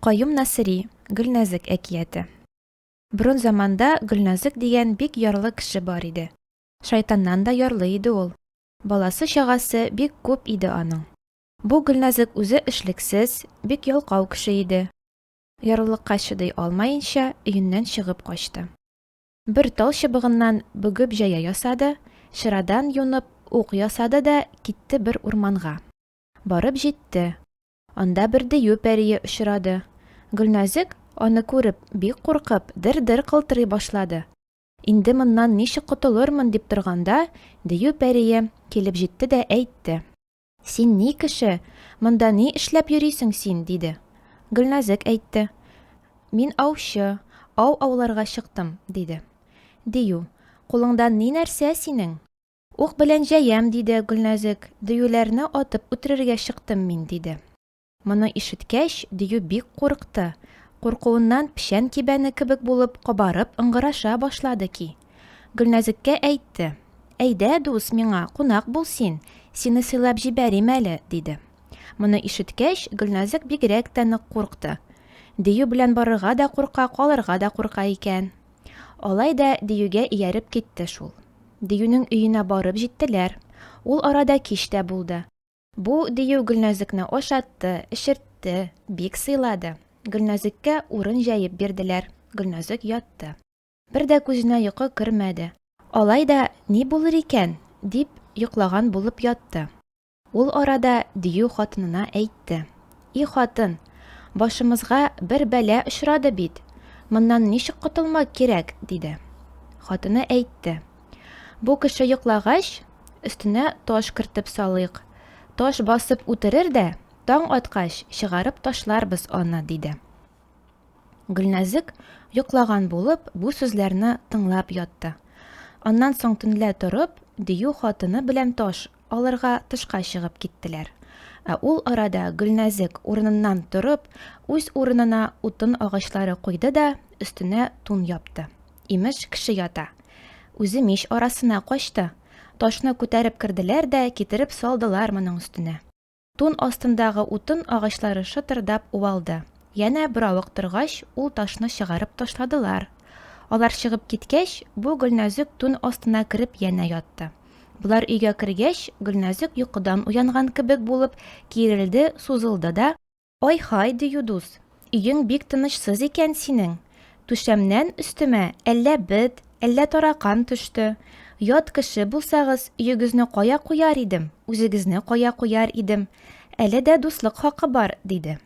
Каюм Насыйри, Гөлнәзек әкияте. Борын заманда Гөлнәзек дигән бик ярлы кеше бар иде. Шайтаннан да ярлы иде ул. Баласы-чагасы бик күп иде аның. Бу Гөлнәзек үзе эшлексез, бик ялкау кеше иде. Ярлылыкка чыдый алмаенча, өеннән чыгып качты. Бер тал чыбыгыннан бөгеп җәя ясады, чырадан юнып ук ясады да китте бер урманга. Барып җитте. Анда бер дию пәрие очрады. Гөлназек, аны күреп, бик куркып, дер-дер калтырый башлады. Инде моннан ничек котылырмын дип торганда, дию пәрие килеп җитте дә әйтте. Син ни кеше, монда ни эшләп йөрисең син? диде. Гөлназек әйтте. Мин аучы, ау ауларга чыктым, диде. Дию, кулыңда ни нәрсә синең? Ук белән җәям, диде Гөлнәзек, дөюләрне атып үтерергә чыктым мин, диде. Моны ишеткәч, дию бик курыкты. Куркуыннан печән кибәне кебек булып кабарып ыңгыраша башлады ки. Гөлнәзеккә әйтте, Әйдә, дус, миңа кунак бул син, сине сыйлап җибәрим әле, диде. Моны ишеткәч, Гөлнәзек бигрәк тә нык курыкты. Дию белән барырга да курка, калырга да курка икән. Алай да диюгә ияреп китте шул. Диюнең өенә барып җиттеләр. Ул арада кич тә булды. Бу дию Гөлнәзекне ашатты, эчертте, бик сыйлады. Гөлнәзеккә урын җәеп бирделәр. Гөлнәзек ятты. Бер дә күзенә йокы кермәде. Алай да ни булыр икән, дип, йоклаган булып ятты. Ул арада дию хатынына әйтте. И хатын, башымызга бер бәла очрады бит, моннан ничек котылмак кирәк, диде. Хатыны әйтте. Бу кеше йоклагач, өстенә таш кертеп салыйк. Таш басып үтерер дә, таң аткач, чыгарып ташларбыз аны, диде. Гөлнәзек, йоклаган булып, бу сүзләрне тыңлап ятты. Аннан соң төнлә торып, дию хатыны белән таш алырга тышка чыгып киттеләр. Ә ул арада Гөлнәзек, урыныннан торып, үз урынына утын агачлары куйды да, өстенә тун япты. Имеш, кеше ята. Үзе мич арасына качты. Ташны күтәреп керделәр дә китереп салдылар моның өстенә. Тун астындагы утын агачлары шытырдап уалды. Янә беравык торгач, ул ташны чыгарып ташладылар. Алар чыгып киткәч, бу Гөлнәзек тун астына кереп янә ятты. Болар өйгә кергәч, Гөлнәзек йокыдан уянган кебек булып киерелде, сузылды да, Ай-һай, дию дус, өең бик тынычсыз икән синең. Түшәмнән өстемә әллә бет, әллә таракан төште. Ят кеше булсагыз, өегезне кая куяр идем, үзегезне кая куяр идем. Әле дә дуслык хакы бар, диде.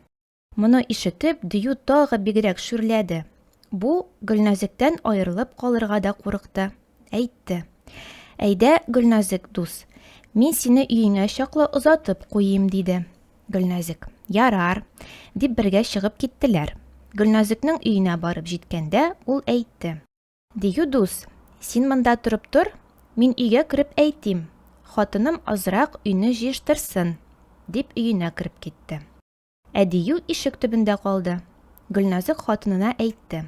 Моны ишетеп, дию тагы бигрәк шүрләде. Бу Гөлназектән аерылып калырга да курыкты. Әйтте. Әйдә, Гөлназек дус, мин сине өеңә чаклы озатып куйыйм, диде. Гөлназек. Ярар, дип бергә чыгып киттеләр. Гөлназекнең өенә барып җиткәндә, ул әйтте. Дию дус, син монда торып тор, мин өйгә кереп әйтим, хатыным азрак өйне җыештырсын, дип өенә кереп китте. Ә Дию ишек төбендә калды. Гөлназек хатынына әйтте.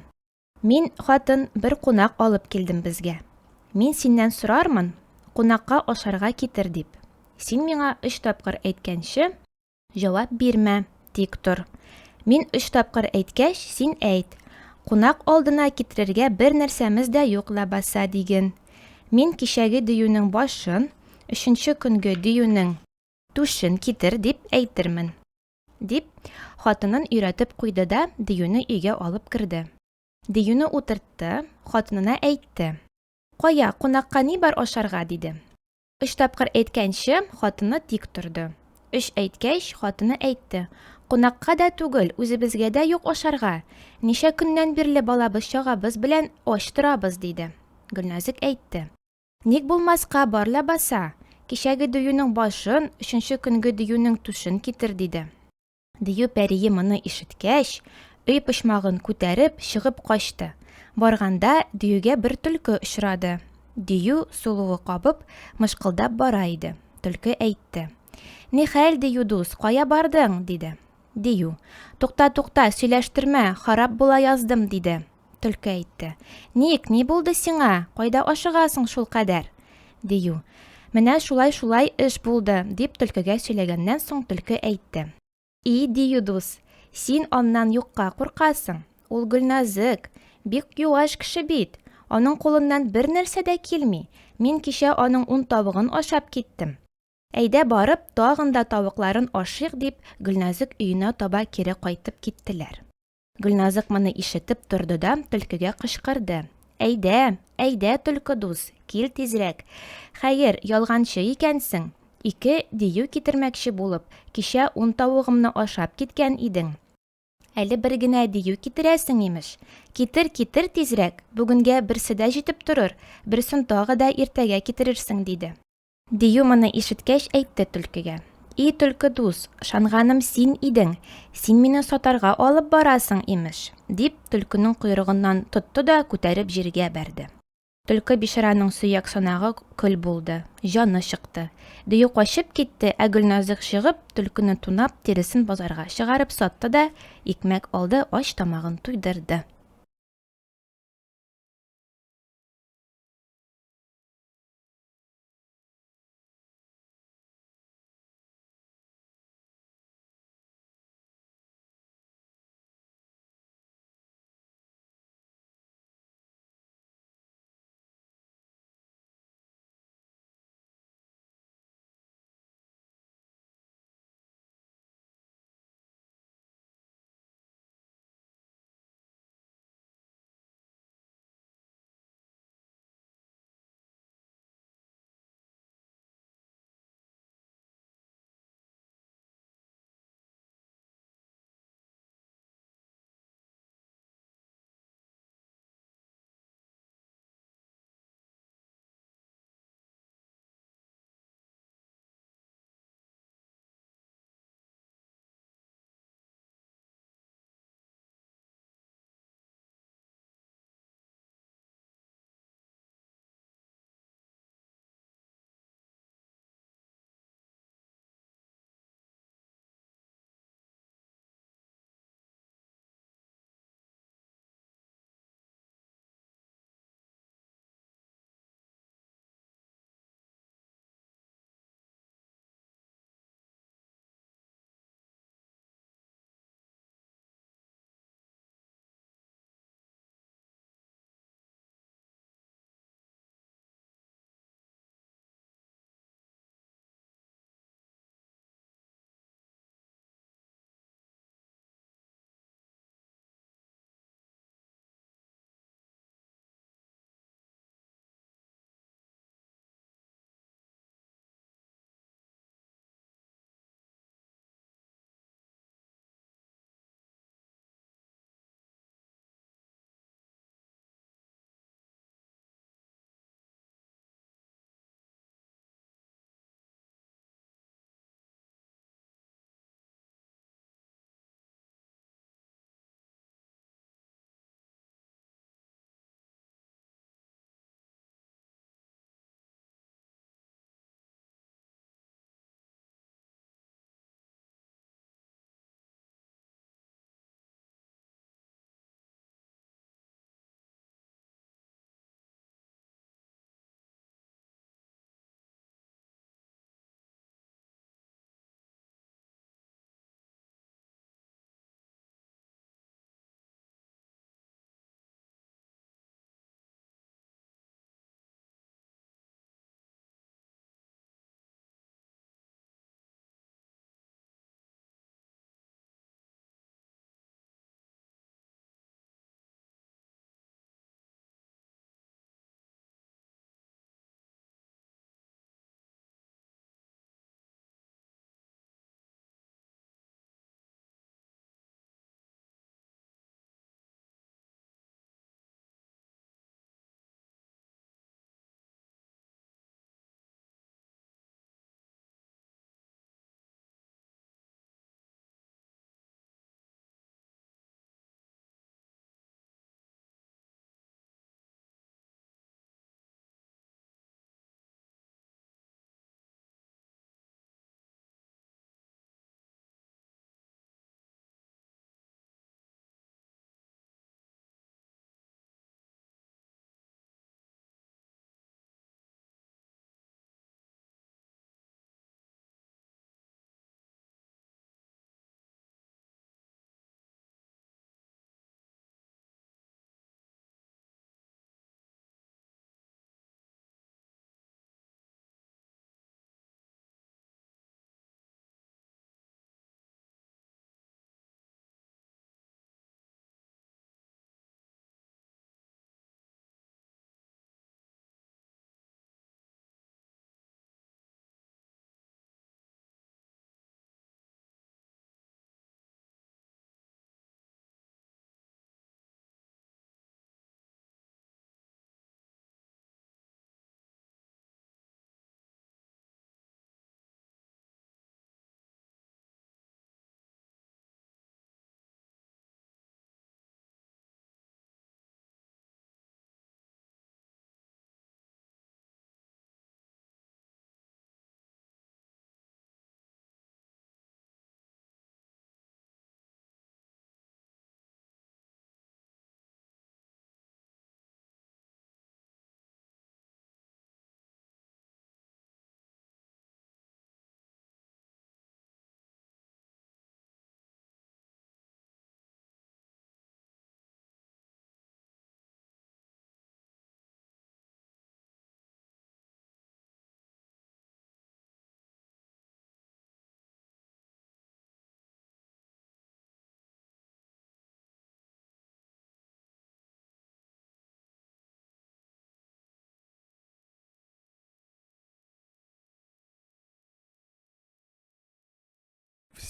Мин, хатын, бер кунак алып килдем безгә. Мин синнән сорармын, кунакка ашарга китер дип. Син миңа өч тапкыр әйткәнче, җавап бирмә, тик тор. Мин өч тапкыр әйткәч, син әйт. Кунак алдына китерергә бер нәрсәмез дә юк ләбаса, диген. Мин кичәге диюнең башын, өченче көнге диюнең түшен китер дип әйтермен. Дип, хатынын өйрәтеп куйды да диюне өйгә алып керде. Диюне утыртты, хатынына әйтте. Кая, кунакка ни бар ашарга? диде. Өч тапкыр әйткәнче, хатыны тик торды. Өч әйткәч, хатыны әйтте. Кунакка да түгел, үзебезгә дә юк ашарга. Ничә көннән бирле балабыз-чагабыз белән ач торабыз, диде. Гөлназек әйтте. Ник булмаска, бар ләбаса! Кичәге диюнең башын, өченче көнге диюнең түшен китер, диде. Дию пәрие моны ишеткәч, өй почмагын күтәреп, чыгып качты. Барганда, диюгә бер төлке очрады. Дию, сулуы кабып, мышкылдап бара иде. Төлке әйтте. Нихәл, дию дус, кая бардың? диде. Дию. Тукта, тукта, сөйләштермә, харап була яздым, диде. Төлке әйтте. Ник, ни булды сиңа? Кайда ашыгасың шулкадәр? Дию. Менә шулай-шулай эш булды, дип төлкегә сөйләгәннән соң төлке әйтте. И, Дию дус, Син аннан юкка куркасың. Ул Гөлназык, бик юаш кеше бит. Аның кулыннан бернәрсә дә килми. Мин кичә аның ун тавыгын ашап киттем. Әйдә барып, тагын да тавыкларын ашыйк, дип, Гөлназык өенә таба кире кайтып киттеләр. Гөлназык моны ишетеп торды да төлкегә кычкырды. Әйдә, әйдә, төлке дус, кил тизрәк. Хәер, ялганчы икәнсең. Ике дию китермәкче булып, кичә ун тавыгымны ашап киткән идең. Әле бер генә дию китерәсең, имеш. Китер, китер тизрәк, бүгенгә берсе дә җитеп торыр, берсен тагы да иртәгә китерерсең, диде. Дию моны ишеткәч әйтте төлкегә. И, төлке дус, ышанганым син идең, син мине сатарга алып барасың, имеш, дип, төлкенең койрыгыннан тотты да күтәреп җиргә бәрде. Төлке бичараның сөяк санагы көл булды, җаны чыкты. Дию качып китте, ә Гөлназык чыгып, төлкене тунап, тиресен базарга чыгарып сатты да, икмәк алды, ач тамагын туйдырды.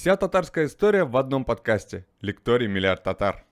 Вся татарская история в одном подкасте. Лекторий Миллиард Татар.